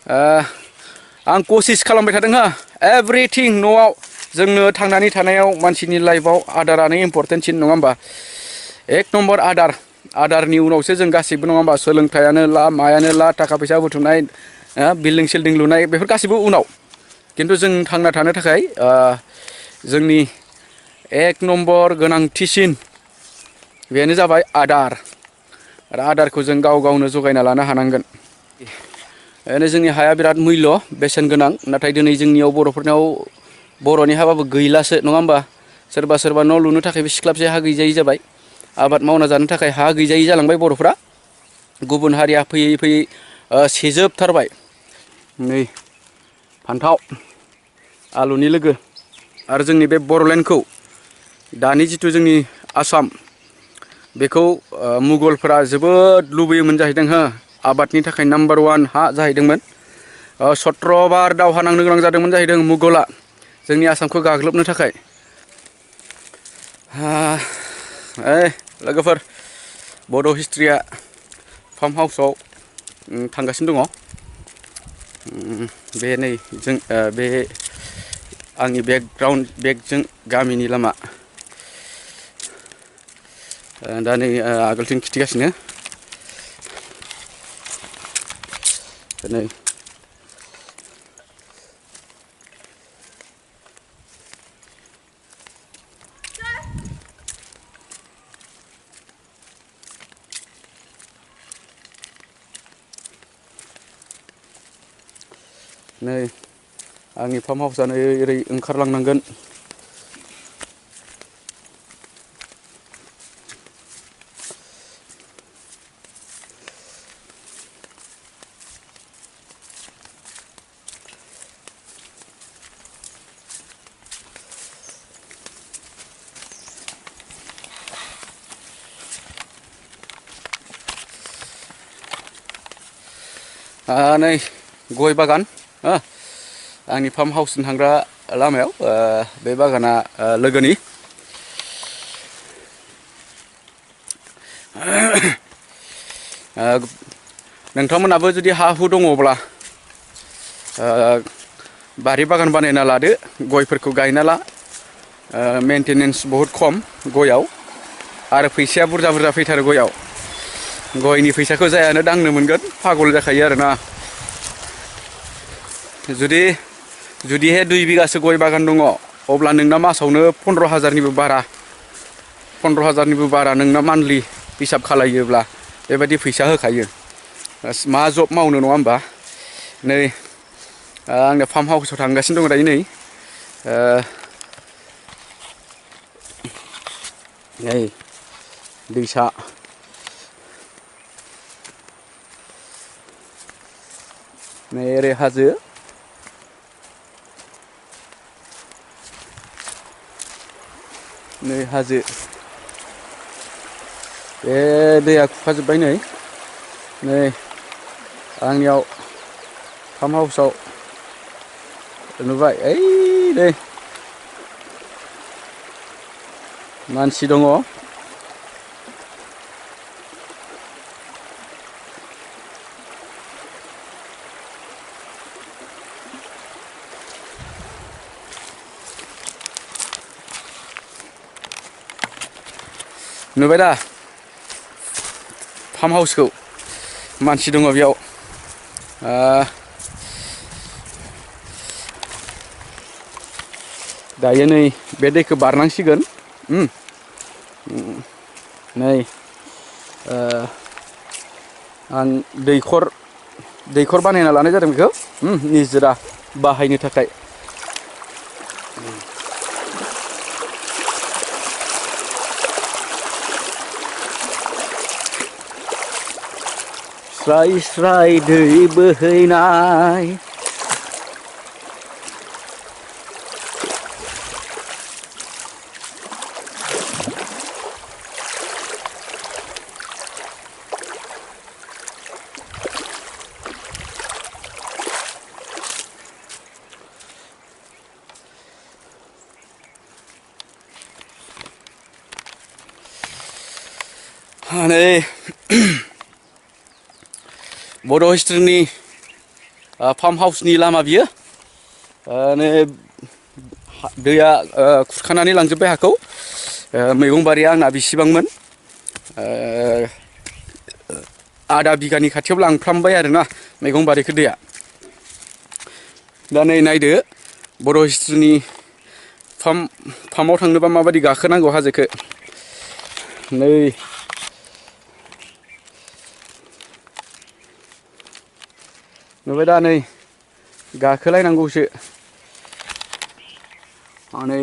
आं कसिस खालामबाय थादों हा एभ्रिथिं न'आव जोंनो थांनानै थानायाव मानसिनि लाइफआव आदारानो इम्परटेन्टसिन नङा होमबा एक नम्बर आदारनि उनावसो जों गासैबो नङा होमबा सोलोंथाइयानो ला मायानो ला थाखा फैसा बुथुमनाय बिल्डिं सिल्डिं लुनाय बेफोर गासैबो उनाव खिन्थु जों थांना थानो थाखाय जोंनि एक नम्बर गोनांथिसिन बेनो जाबाय आदार आरो आदारखौ जों गाव गावनो जगायना लानो हानांगोन ओंखायनो जोंनि हाया बिराद मुल्य बेसेन गोनां नाथाय दिनै जोंनियाव बर'फोरनाव बर'नि हाबाबो गैलासो नङा होमबा सोरबा सोरबा न' लुनो थाखायबो सिख्लाबसे हा गैजायै जाबाय आबाद मावना जानो थाखाय हा गैजायै जालांबाय बर'फ्रा गुबुन हारिया फैयै फैयै सेजोबथारबाय नै फान्थाव आलुनि लोगो आरो जोंनि बे बर'लेण्डखौ दानि जिथु जोंनि आसाम बेखौ मुगलफोरा जोबोद लुबैयोमोन जाहैदों हो आबादनि थाखाय नाम्बार वान हा जाहैदोंमोन 17 बार दावहा नांनो गोनां जादोंमोन जाहैदों मुगला जोंनि आसामखौ गाग्लोबनो थाखाय लोगोफोर बड' हिस्ट्रिया फार्म हाउसआव थांगासिनो दङ बे नै जों बे आंनि बेकजों गामिनि लामा दा नै आगोलथिं खिथिगासिनो नै नै आंनि फार्म हाउसआ नै ओरै ओंखारलांनांगोन नै गय बागान आंनि फार्म हाउसजों थांग्रा लामायाव बे बागाना लोगोनि नोंथांमोनाबो जुदि हा हु दङब्ला बारि बागान बानायना लादो गयफोरखौ गायना ला मेनटेनेन्स बहुद खम गयाव आरो फैसाया बुरजा बुरजा फैथारो गयाव गयनि फैसाखौ जायानो दांनो मोनगोन पागल जाखायो आरोना जुदिहाय 2 बिगासो गय बागान दङ अब्ला नोंना मासावनो 15,000निबो बारा नोंना मान्थलि हिसाब खालायोब्ला बेबायदि फैसा होखायो मा जब मावनो नङा होमबा नै आंनो फार्म हाउसाव थांगासिनो दङ दायो नै दैसा नै ओरै हाजो नै हाजो बे दैया खुरखाजोब्बाय नै आंनियाव फार्म हाउसाव नुबाय ओइ नै मानसि दङ नुबाय दा फार्म हाउसखौ मानसि दङ बेयाव दायो नै बे दैखौ बारनांसिगोन नै आं दैखर बानायना लानाय जादों बेखौ निजोरा बाहायनो थाखाय स्राय स्राय दै बोहैनाय नै बड' हिस्ट्रिनि फार्म हाउसनि लामा बियो नै दैया खुरखानानै लांजोब्बाय हाखौ मैगं बारिया आंना बेसेबांमोन आधा बिगानि खाथियाव लांफ्रामबाय आरोना मैगं बारिखौ दैया दा नै नायदो बर' हिस्ट्रिनि फार्माव थांनोबा माबायदि गाखोनांगौ हाजोखौ नै नुबाय दा नै गाखोलायनांगौसो नै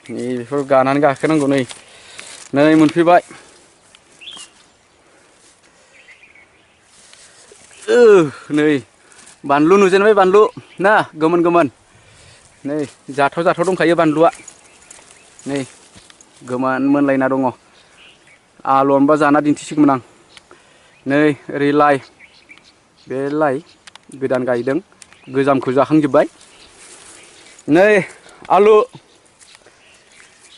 बेफोर गानानै गाखोनांगौ नै मोनफैबाय नै बानलु नुजेनबाय बानलु ना गोमोन गोमोन नै जाथाव दंखायो बानलुआ नै गोमोन मोनलायना दङ आलुआनोबा जाना दिन्थिसिगौमोन आं नै ओरै लाइ बे लाइ गोदान गायदों गोजामखौ जाखांजोब्बाय नै आलु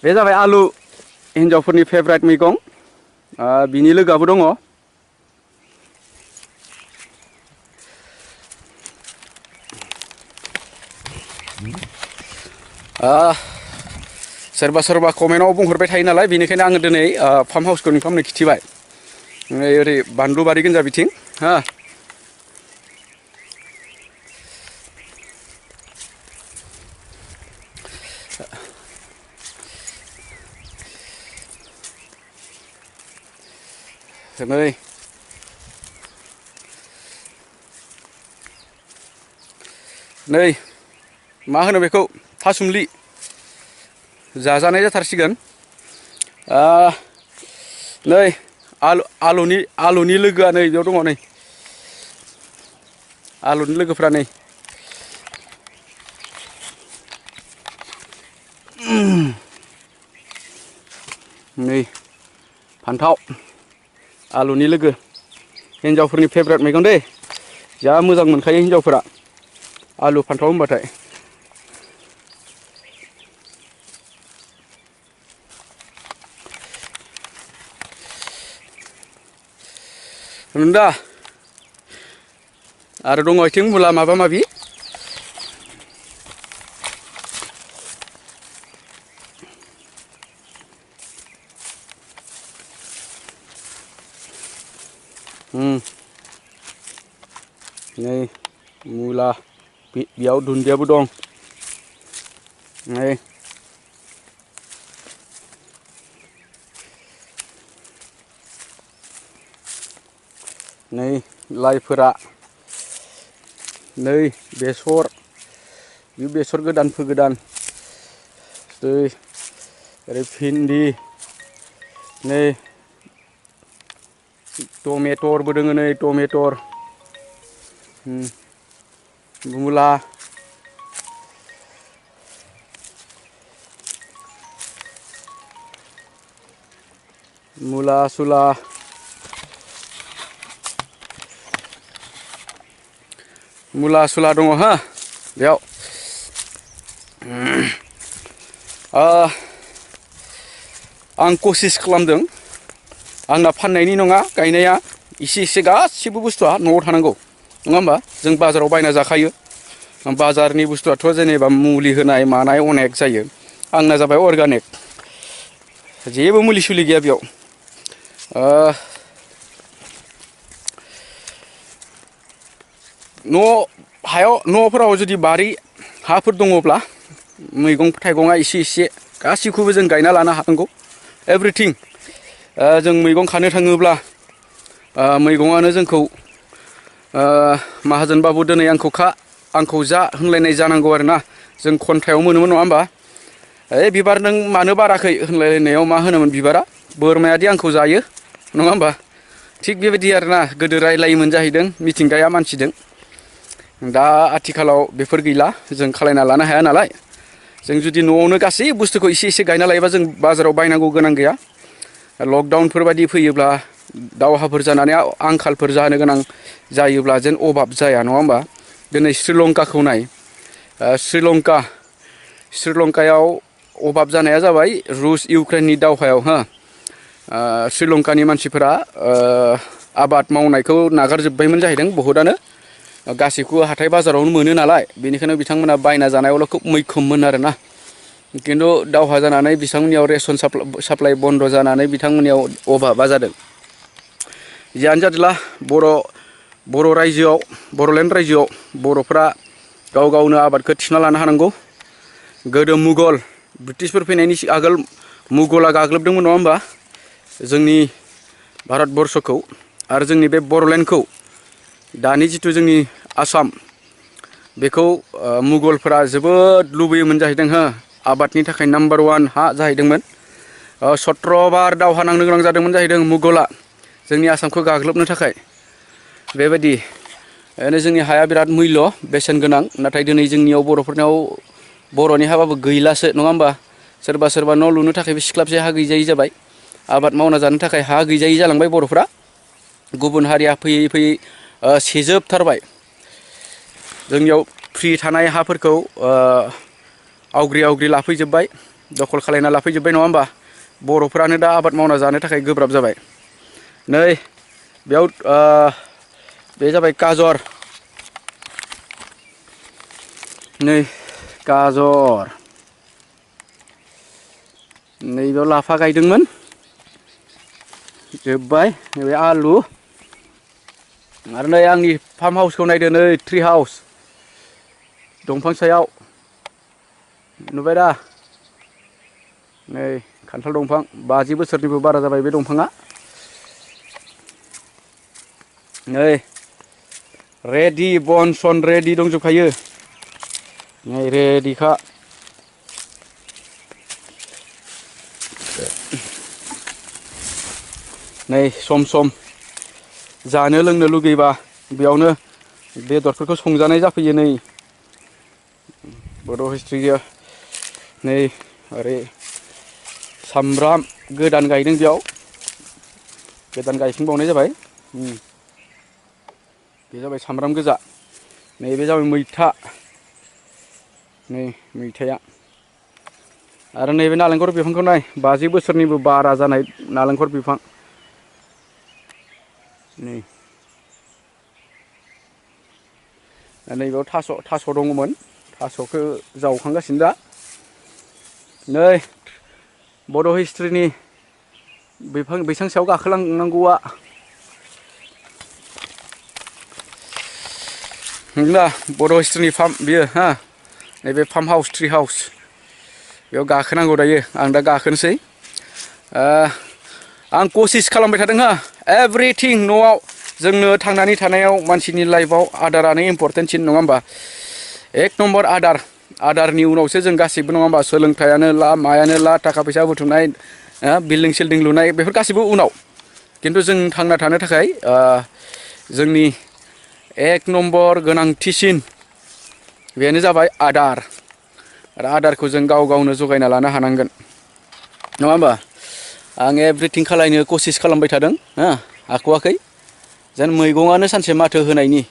बे जाबाय आलु हिन्जावफोरनि फेभरेट मैगं बिनि लोगोआबो दङ सोरबा कमेन्टआव बुंहरबाय थायो नालाय बेनिखायनो आङो दिनै फार्म हाउसखौ नोंथांमोननो खिथिबाय नै ओरै बानलु बारि गोनजा बिथिं हा नै मा होनो बेखौ थासुमलि जाजानाय जाथारसिगोन नै आलुनि लोगोआ नै बेयाव दङ नै आलुनि लोगोफ्रा नै नै फान्थाव आलुनि लोगो हिन्जावफोरनि फेभरेट मैगं दै जा मोजां मोनखायो हिन्जावफोरा आलु फान्थाव होनबाथाय दा आरो दङ इथिं मुला माबा माबि नै मुला बेयाव दुन्दियाबो दं नै लाइफोरा नै बेसर बे बेसर गोदान फोगोदान ओरै भिन्दि नै टमेटरबो दोङो नै टमेटर मुला सुला मुला सुला दङ हा बेयाव आं कसिस खालामदों आंना फाननायनि नङा गायनाया एसे गासिबो बुस्थुआ न'आव थानांगौ नङा होमबा जों बाजाराव बायना जाखायो बाजारनि बुस्थुआथ' जेनेबा मुलि होनाय मानाय अनेक जायो आंना जाबाय अर्गानिक जेबो मुलि सुलि गैया बेयाव न'फोराव जुदि बारि हाफोर दङब्ला मैगं थाइगङा एसे गासिखौबो जों गायना लानो हानांगौ एभ्रिथिं जों मैगं खानो थाङोब्ला मैगङानो जोंखौ माहाजोनबाबु दिनै आंखौ जा होनलायनाय जानांगौ आरोना जों खन्थाइयाव मोनोमोन नङा होमबा बिबार नों मानो बाराखै होनलायलायनायाव मा होनोमोन बिबारा बोरमायादि आंखौ जायो नङा होमबा थिग बेबायदि आरोना गोदो रायलायोमोन जाहैदों मिथिंगाया मानसिदों दा आथिखालाव बेफोर गैला जों खालायना लानो हाया नालाय जों जुदि न'आवनो गासै बुस्थुखौ एसे गायना लायोबा जों बाजाराव बायनांगौ गोनां गैया लकडाउनफोर बायदि फैयोब्ला दावहाफोर जानानै आंखालफोर जानो गोनां जायोब्ला जेन अभाब जाया नङा होमबा दिनै श्रीलंकाखौ नाय श्रीलंकायाव अभाब जानाया जाबाय रुस इउक्रेननि दावहायाव श्रीलंकानि मानसिफोरा आबाद मावनायखौ नागारजोब्बायमोन जाहैदों बहुतानो गासैखौबो हाथाय बाजारावनो मोनो नालाय बेनिखायनो बिथांमोना बायना जानायावल' खोब मैखोममोन आरोना खिन्थु दावहा जानानै बिथांमोननियाव रेसन साप्लाइ बन्द जानानै बिथांमोननियाव अभाबा जादों जियानो जादोला बर' रायजोआव बर'लेण्ड रायजोआव बर'फ्रा गाव गावनो आबादखौ थिना लानो हानांगौ गोदो मुगल ब्रिटिशफोर फैनायनि आगोल मुगला गाग्लोबदोंमोन नङा होमबा जोंनि भारतबर्षखौ आरो जोंनि बे बर'लेण्डखौ दानि जिथु जोंनि आसाम बेखौ मुगलफोरा जोबोद लुबैयोमोन जाहैदों हो आबादनि थाखाय नाम्बार 1 हा जाहैदोंमोन 17 बार दावहा नांनो गोनां जादोंमोन जाहैदों मुगला जोंनि आसामखौ गाग्लोबनो थाखाय बेबायदि जोंनि हाया बिराद मुल्य बेसेन गोनां नाथाय दिनै जोंनियाव बर'फोरनाव बर'नि हाबाबो गैलासो नङा होमबा सोरबा सोरबा न' लुनो थाखायबो सिख्लाबसे हा गैजायै जाबाय आबाद मावना जानो थाखाय हा गैजायै जालांबाय बर'फ्रा गुबुन हारिया फैयै फैयै सेजोबथारबाय जोंनियाव फ्रि थानाय हाफोरखौ आवग्रि लाफैजोब्बाय दखल खालायना लाफैजोब्बाय नङा होमबा बर'फ्रानो दा आबाद मावना जानो थाखाय गोब्राब जाबाय नै बेयाव बे जाबाय गाजर नै गाजर नैबेयाव लाफा गायदोंमोन जोब्बाय नैबे आलु आरो नै आंनि फार्म हाउसखौ नायदो नै ट्रि हाउस दंफां सायाव नुबाय दा नै खान्थाल दंफां 50 बोसोरनिबो बारा जाबाय बे दंफाङा नै रेडि बन सन रेडि दंजोबखायो नै रेडिखा नै सम सम जानो लोंनो लुगैबा बेयावनो बेदरफोरखौ संजानाय जाफैयो नै बड' हिस्ट्रि नै ओरै सामब्राम गोदान गायदों बेयाव गोदान गायफिनबावनाय जाबाय बे जाबाय सामब्राम गोजा नैबे जाबाय मैथा नै मैथाया आरो नैबे नालेंखर बिफांखौ नाय 50 बोसोरनिबो बारा जानाय नालेंखर बिफां नै नैबेयाव थास' दङमोन थास'खौ जावखांगासिनो दा नै बड' हिस्ट्रिनि बैसां सायाव गाखोलांनांगौआ नोंना बड' हिस्ट्रिनि फार्म बियो हा नैबे फार्म हाउस ट्रि हाउस बेयाव गाखोनांगौ दायो आं दा गाखोनोसै आं कसिस खालामबाय थादों हा एभ्रिथिं न'आव जोंनो थांनानै थानायाव मानसिनि लाइफआव आदारानो इम्परटेन्टसिन नङा होमबा एक नम्बर आदारनि उनावसो जों गासैबो नङा होमबा सोलोंथाइयानो ला मायानो ला थाखा फैसा बुथुमनाय बिल्डिं सिल्डिं लुनाय बेफोर गासैबो उनाव खिन्थु जों थांना थानो थाखाय जोंनि एक नम्बर गोनांथिसिन बेनो जाबाय आदार आरो आदारखौ जों गाव गावनो जगायना लानो हानांगोन नङा होमबा आं एभ्रिथिं खालायनो कसिस खालामबाय थादों हाख'वाखै जेन मैगङानो सानसे माथो होनायनि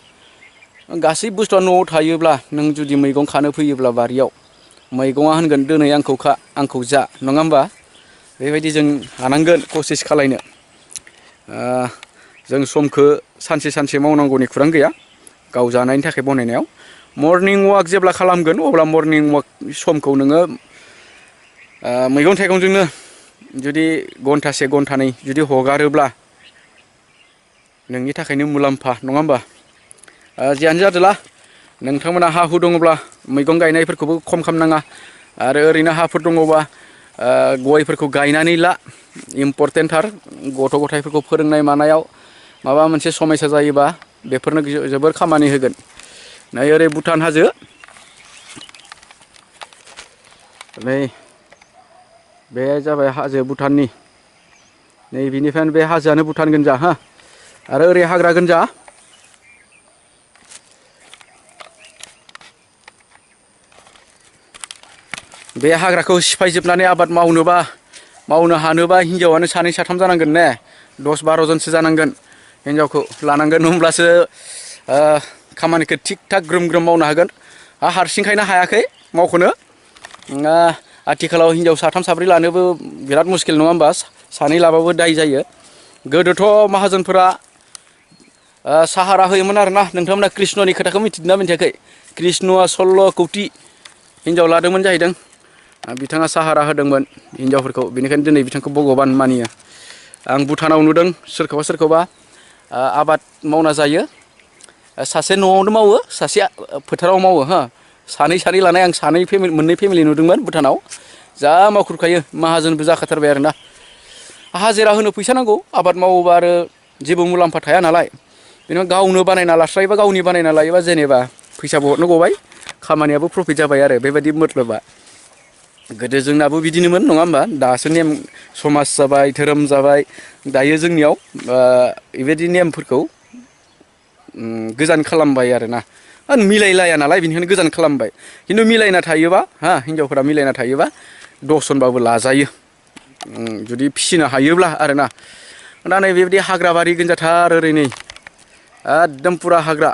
गासै बुस्थुआ न'आव थायोब्ला नों जुदि मैगं खानो फैयोब्ला बारियाव मैगङा होनगोन दिनै आंखौ खा आंखौ जा नङा होमबा बेबायदि जों हानांगोन कसिस खालायनो जों समखौ सानसे सानसे मावनांगौनि खुरां गैया गाव जानायनि थाखाय बनायनायाव मर्निं वाक जेब्ला खालामगोन अब्ला मर्निं वाक समखौ नोङो मैगं थाइगंजोंनो जुदि घन्टासे घन्टानै जुदि हगारोब्ला नोंनि थाखायनो मुलाम्फा नङा होमबा जियानो जादोला नोंथांमोना हा हु दङब्ला मैगं गायनायफोरखौबो खम खालामनाङा आरो ओरैनो हाफोर दङबा गयफोरखौ गायनानै ला इम्परटेन्टथार गथ' गथायफोरखौ फोरोंनाय मानायाव माबा मोनसे समयसा जायोबा बेफोरनो जोबोर खामानि होगोन नै ओरै भुटान हाजो नै बे जाबाय हाजो भुटाननि नै बिनिफ्रायनो बे हाजोआनो भुटान गोनजा हा आरो ओरै हाग्रा गोनजा बे हाग्राखौ सिफायजोबनानै आबाद मावनो हानोबा हिनजावानो 2 3 जानांगोन ने 10-12 जनसो जानांगोन हिनजावखौ लानांगोन होमब्लासो खामानिखौ थिग थाक ग्रोम ग्रोम मावनो हागोन हारसिंखायनो हायाखै मावख'नो आथिखालाव हिनजाव 3 4 लानोबो बिराद मुस्किल नङा होमबा सानै लाबाबो दाय जायो। गोदोथ' माहाजोनफोरा साहारा होयोमोन आरोना। नोंथांमोना कृष्णनि खोथाखौ मिथिदोंना मिथियाखै? कृष्णआ 16 कौटि हिन्जाव लादोंमोन जाहैदों। बिथाङा साहारा होदोंमोन हिन्जावफोरखौ, बेनिखायनो दिनै बिथांखौ भगबान मानियो। आं भुटानाव नुदों सोरखौबा सोरखौबा आबाद मावना जायो। सासे न'आवनो मावो, सासेया फोथाराव मावो हो। सानै सानै लानाय आं मोननै फेमिलि नुदोंमोन भुटानाव। जा मावख्रुबखायो, माहाजोनबो जाखाथारबाय आरोना। हाजिरा होनो फैसा नांगौ, आबाद मावोबा आरो जेबो मुलाम्फा थाया नालाय। बेनिफ्राय गावनो बानायना लास्रायोबा, गावनि बानायना लायोबा जेनेबा फैसाबो हरनो गबाय, खामानियाबो प्रफिट जाबाय आरो बेबायदि मतलबा। गोदो जोंनाबो बिदिनोमोन नङा होमबा? दासो नेम समाज जाबाय, धोरोम जाबाय। दायो जोंनियाव बेबायदि नेमफोरखौ गोजान खालामबाय आरोना। मिलायलाया नालाय बेनिखायनो गोजान खालामबाय। खिन्थु मिलायना थायोबा हिनजावफोरा मिलायना थायोबा दसजनबाबो लाजायो, जुदि फिसिनो हायोब्ला आरोना। दा नै बेबायदि हाग्रा बारि गोनजाथार ओरै नै एकदम फुरा हाग्रा।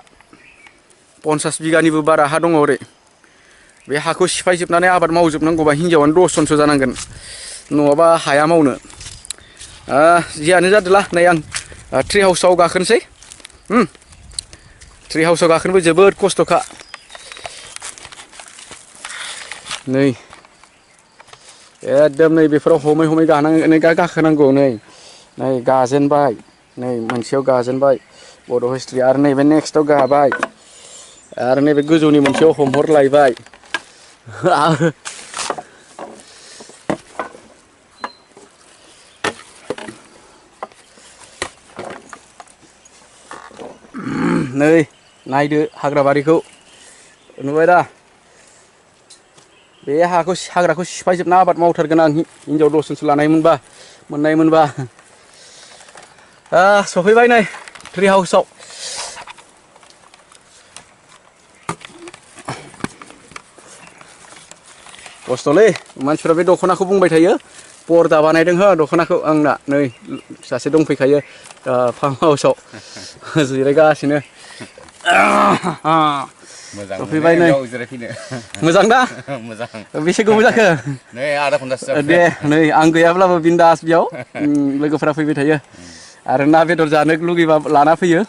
50 बिगानिबो बारा हा दङ ओरै। बे हाखौ सिफायजोबनानै आबाद मावजोबनांगौबा हिनजावानो 10 जनसो जानांगोन, नङाबा हाया मावनो। जियानो जादोला, नै आं ट्रि हाउसआव गाखोनोसै। ट्रि हाउसआव गाखोनोबो जोबोद खस्थ'खा। नै एकदम नै बेफोराव हमै हमै गाखोनांगौ। नै गाजेनबाय, नै मोनसेयाव गाजेनबाय बड' हिस्ट्रि, आरो नैबे नेक्स्टआव गाबाय, आरो नैबे गोजौनि मोनसेयाव हमहरलायबाय। आरो नै नायदो हाग्राबारिखौ, नुबाय दा? बे हाग्राखौ सिफायजोबना आबाद मावथारगोन आं, हिनजाव 10 जनसो लानायमोनबा, मोननायमोनबा। सफैबाय नै ट्रि हाउसआव। खस्थ'लै, मानसिफ्रा बे दख'नाखौ बुंबाय थायो। पर्दा बानायदों हो दख'नाखौ आंना। नै सासे दंफैखायो फार्म हाउसआव जिरायगासिनो। मोजां मोनो सफैबाय नै। बेयाव जिरायफैनो। मोजां दा? मोजां। बेसे गोबाव जाखो? नै आधा घन्टासो दे जाबाय। नै आं गैयाब्लाबो बिन्दास बेयाव लोगोफोरा फैबाय थायो। आरो ना बेदर जानो लुगैबा लाना फैयो।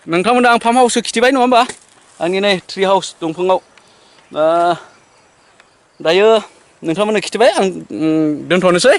नोंथांमोननो आं फार्म हाउसखौ खिथिबाय नङा होमबा? आंनि नै ट्रि हाउस दंफाङाव। दायो नोंथांमोननो खिथिबाय, आं दोनथ'नोसै।